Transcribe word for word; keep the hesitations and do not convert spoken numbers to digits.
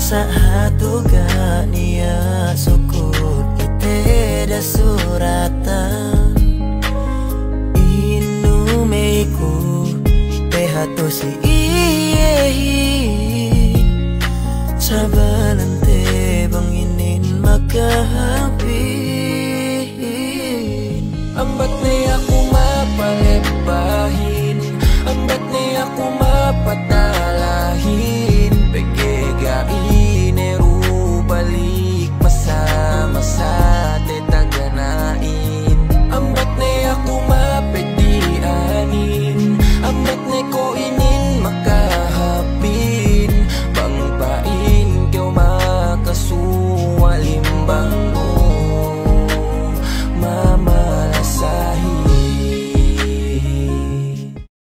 Sa' hatu ga' niya' sukut kite da suratan. Inu me' ku pe hatu si iye hi. Sabalan te bang inin maka